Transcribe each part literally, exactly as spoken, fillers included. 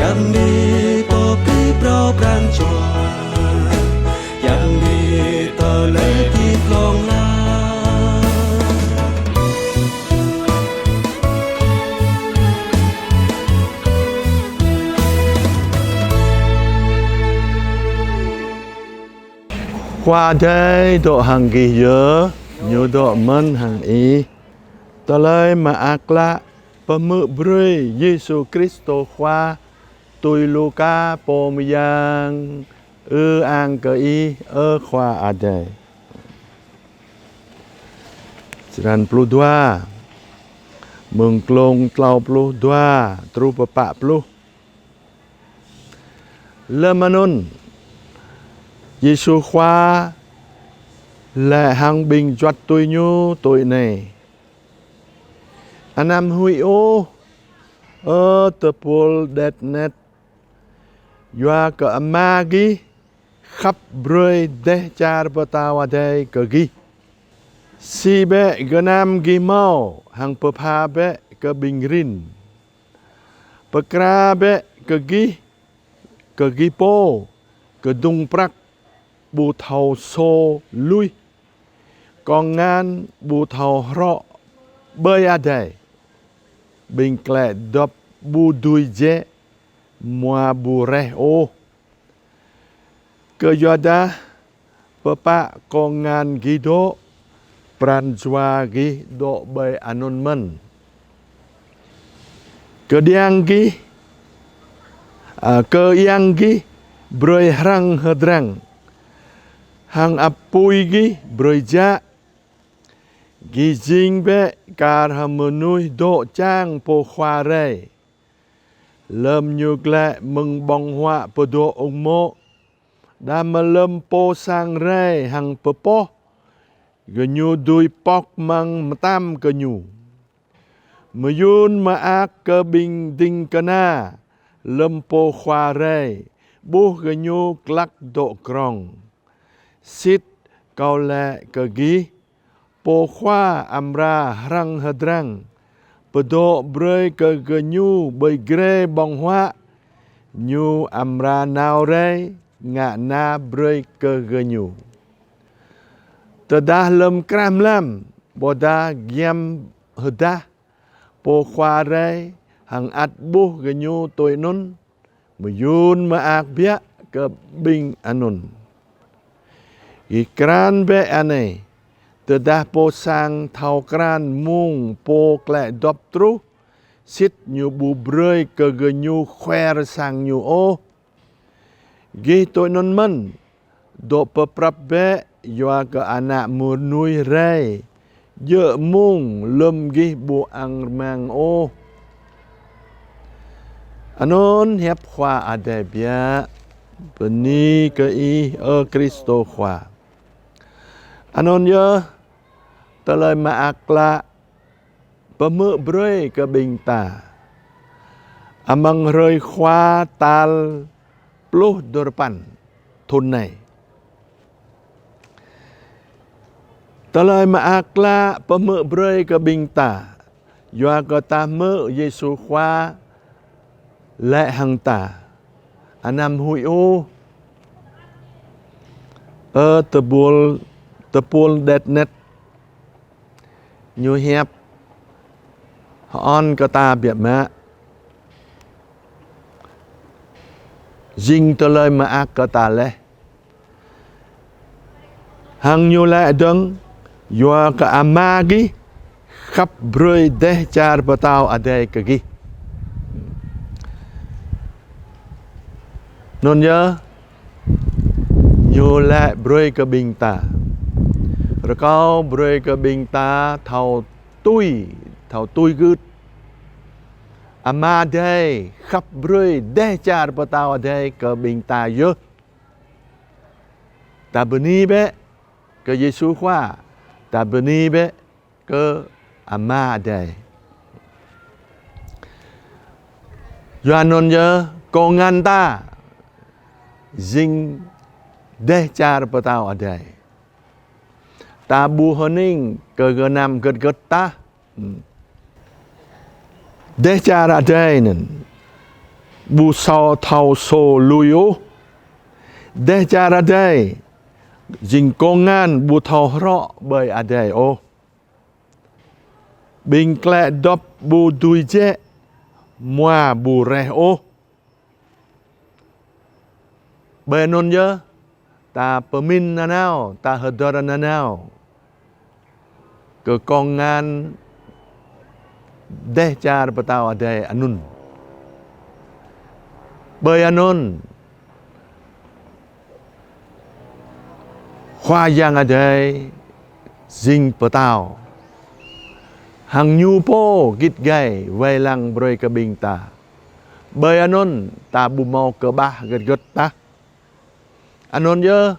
Yang ni pơpĭ phrâo pran jua, yang ni tơlơi pĭ plông la. Khua Adai dŏ hăng gih yơh, ñu dŏ mơ̆n hăng ih. Tơlơi mơak klă pơhmư̆ brơi Yêsu Kristô Khua tui Luka pô mơyang. Ư-ang kơ ih, ơ Khua Adai. Črăn pluh dua, mơ̆ng glông klâo pluh dua truh pơ pă pluh. Lơm anŭn, Yêsu Khua laĭ hăng ƀing juăt tui ñu tui anai: Anăm huĭ ôh, ơ tơpul đĕt net, yua kơ Ama gih khăp brơi Dêh Čar Pơtao Adai kơ gih. Sĭ bĕ gơnam gih hmâo hăng pơpha bĕ kơ ƀing rin. Pơkra bĕ kơ gih, kơ gih pô kơdung prăk ƀu thâo sô luih, kông ngăn ƀu thâo hrŏ ƀơi adai, ƀing klĕ dŏp ƀu dưi jĕ mua ƀu reh ôh. Kơyua dah pơpă kông ngăn gih dŏ, pran jua gih dŏ ƀơi anŭn mơ̆n. Kơdiăng gih, a, kơiăng gih brơi hrăng hơdrăng, hăng apui gih brơi jă. Gih jing bĕ kar hăng mơnuih dŏ čang pô khua rai. Lơm ñu glaĭ mơ̆ng ƀơ̆ng huă pơdŏ ung mô̆, đah mơ̆ lơm pô sang rai hăng pơpŏh, gơñu dưi pŏk amăng mơtam kơ ñu. Mơyŭn mơak kơ ƀing ding kơna lơm pô khua rai ƀuh gơñu glăk dŏ krong. Sĭt kâo laĭ kơ gih, pô khua amra hrăng hơdrăng pơdŏ brơi kơ gơñu ƀơi grê ƀơ̆ng huă, ñu amra nao rai ngă na brơi kơ gơñu. Tơdah lơm krah mlam, ƀôdah giăm hơdah, pô khua rai hăng ăt ƀuh gơñu tui anŭn, mơyŭn mơak biă kơ ƀing anŭn. Gih krăn bĕ anai, tơdah pô sang thâo krăn mông pô klĕ dŏp truh, sĭt ñu ƀu brơi kơ gơñu khuer sang ñu ôh. Gih tui anŭn mơ̆n, dŏ pơprăp bĕ, yua kơ Ană Mơnuih rai djơ̆ mông lơm gih ƀu ang rơmang ôh. Anŭn hiăp Khua Adai biă. Bơni kơ Ih, ơ Kristô Khua. Anŭn yơh, tơlơi mơak klă pơhmư̆ brơi kơ ƀing ta amăng hrơi Khua tal pluh duarơpăn thŭn anai. Tơlơi mơak klă pơhmư̆ brơi kơ ƀing ta, yua kơ ta hmư̆ Yêsu Khua laĭ hăng ta: Anăm huĭ ôh, ơ tơpul, tơpul đĕt net. Ñu hiăp hơon kơ ta biă mă. Jing tơlơi mơak kơ ta laih. Hăng ñu laĭ dơ̆ng: Yua kơ Ama gih khăp brơi Dêh Čar Pơtao Adai kơ gih. Anŭn yơh, ñu laĭ brơi kơ ƀing ta. Rơkâo brơi kơ ƀing ta thâo tui, thâo tui gưt. Ama Adai khăp brơi Dêh Čar Pơtao Adai kơ ƀing ta yơh. Ta bơni bĕ kơ Yêsu Khua, ta bơni bĕ kơ Ama Adai. Yua anŭn yơh, kông ngăn ta jing Dêh Čar Pơtao Adai. Ta ƀu hơning kơ gơnam gơ̆t gơ̆t tah. Dêh Čar Adai anŭn ƀu thâo thâo sô lui ôh. Dêh čar adai jing kông ngăn ƀu thâo hrŏ ƀơi adai ôh. Ƀing klĕ dŏp ƀu dưi jĕ, hmua ƀu reh ôh. Ƀơi anŭn yơh, ta pơmĭn nanao, ta hơdơr nanao kơ kông ngăn dêh čar pơtao adai anŭn. Ƀơi anŭn, Khua Yang Adai jing pơtao, hăng Ñu pô git gai wai lăng brơi kơ ƀing ta. Ƀơi anŭn ta ƀu hmâo kơƀah gơ̆t gơ̆t tah. Anŭn yơh,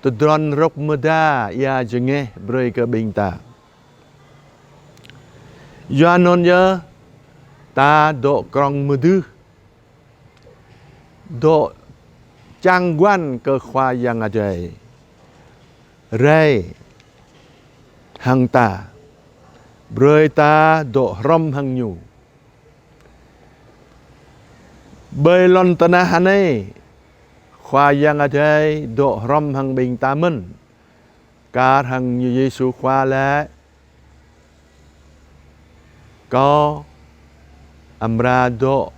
tơdron rŏk mơda ia jơngeh brơi kơ ƀing ta. Yua anŭn yơh, ta dŏ krŏng mơdưh, dŏ čang guăn kơ Khua Yang Adai rai hăng ta, brơi ta dŏ hrŏm hăng Ñu. Ƀơi lŏn tơnah anai, Khua Yang Adai dŏ hrŏm hăng ƀing ta mơ̆n. Kar hăng Ñu Yêsu Khua laĭ: Kâo amra dŏ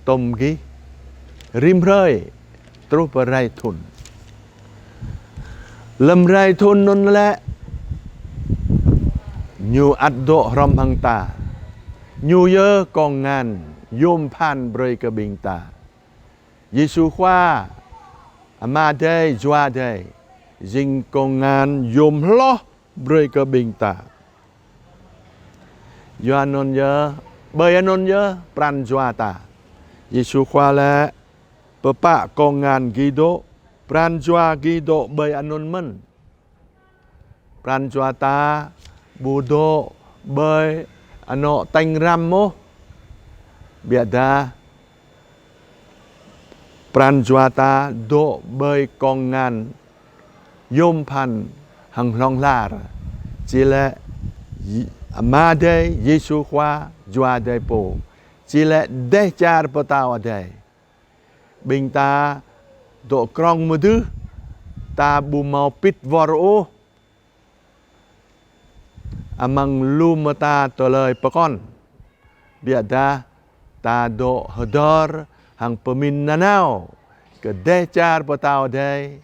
tŏm gih rĭm hrơi truh pơ rai thŭn. Lơ̆m rai thŭn anŭn lĕ, Ñu ăt dŏ hrŏm hăng ta. Ñu yơh kông ngăn yôm phăn brơi kơ ƀing ta. Yêsu Khua, Ama Adai, Jua Adai, jing kông ngăn yôm hloh brơi kơ ƀing ta. Yua anŭn yơh, ƀơi anŭn yơh pran jua ta. Yêsu Khua laĭ: Pơpă kông ngăn gih dŏ, pran jua gih dŏ ƀơi anŭn mơ̆n. Pran jua ta ƀu dŏ ƀơi anŏ tañ răm ôh. Biă dah pran jua ta dŏ ƀơi kông ngăn yôm phăn hăng hlŏng lar. Či lĕ Ama Adai, Yêsu Khua, Jua Adai pô. Či lĕ dêh čar pơtao adai. Ƀing ta dŏ krŏng mơdưh, ta ƀu hmâo pĭt wơr ôh amăng lu mơta tơlơi pơkŏn. Biă dah ta dŏ hơdơr hăng pơmĭn nanao kơ dêh čar pơtao adai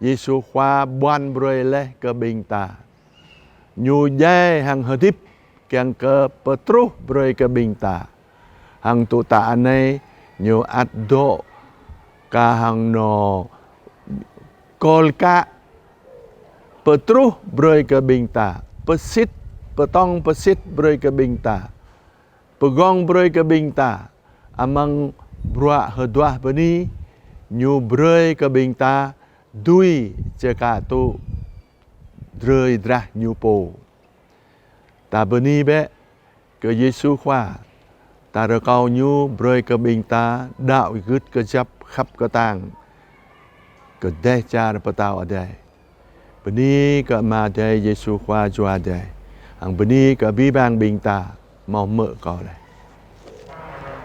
Yêsu Khua ƀuăn brơi laih kơ ƀing ta. Ñu djai hăng hơdip kiăng kơ pơtruh brơi kơ ƀing ta. Hăng tŭ tă anai Ñu ăt dŏ kah hăng anŏ kol kă pơtruh brơi kơ ƀing ta, pơsit, pơtong pơsit brơi kơ ƀing ta, pơgong brơi kơ ƀing ta. Amăng bruă hơduah bơni, Ñu brơi kơ ƀing ta dưi čơkă tŭ drơi drah Ñu pô. Ta bơni bĕ kơ Yêsu Khua. Ta rơkâo Ñu brơi kơ ƀing ta đaŏ gưt kơjăp khăp kơtang kơ dêh čar pơtao adai. Bơni kơ Ama Adai, Yêsu Khua, Jua Adai. Hăng bơni kơ abih bang ƀing ta hmâo hmư̆ kâo laih.